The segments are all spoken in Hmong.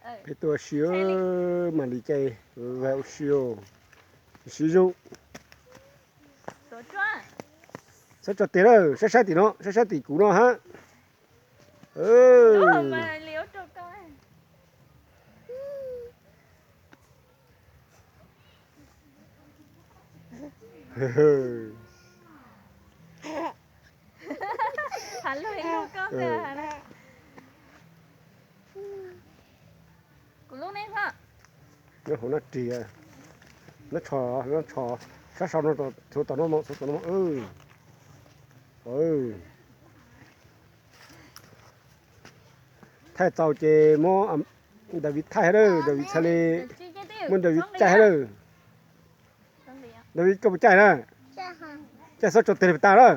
Peb tuaj ua si, mam li caij ua si, siv zog. Txhob tso tes lawm, saib saib tim no, saib saib tim kuv no hab. Nyob hauv nab ris, nab tsho, nab tsho, sab sau no, txhua tom no, txhua tom no. Thaij txaus ces muab David thaij hab lawm, David txhaj le, muab David caij hab lawm. David, koj puas caij na? Caij, txhob tso tes li puas tau na.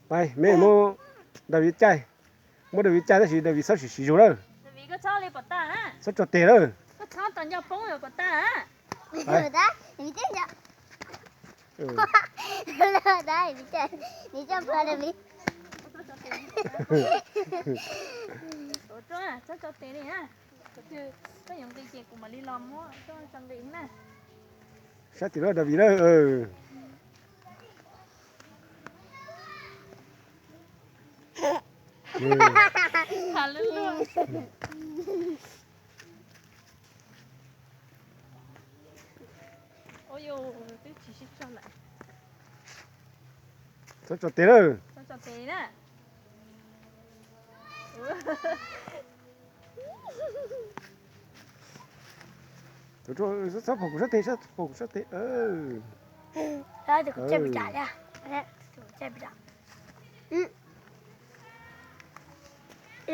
Pais, meb muab David caij, muab David caij tab sis David txhob sim siv zog lawm. Txhob tso tes lawm. Koj yuav nqis ces kuv mam li los muab koj tso nqis na. Saib tim no David na. Txhob tso tes lawm. Txhob pom kuv sab tes, txhob pom kuv sab tes.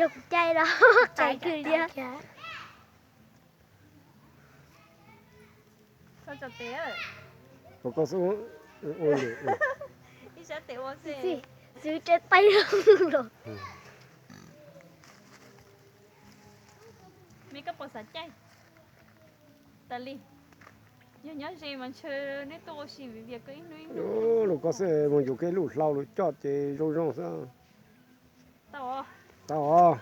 Kuv caij los qab kawg li. Koj xub, ib sab tes ua xwb, xwb tsa taij los. Me koj puas xav caij? Tas li, yog nyob ze mas ntshe neb tuaj ua si vim vias koj ib hnub ib hnub. Los koj xwb, mus yuav koj lub hlau los coj ces zoo zoo xwb. Tau os,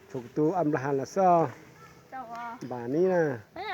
tshuav kuv tus a nplas has lawm xwb. Npam nib na.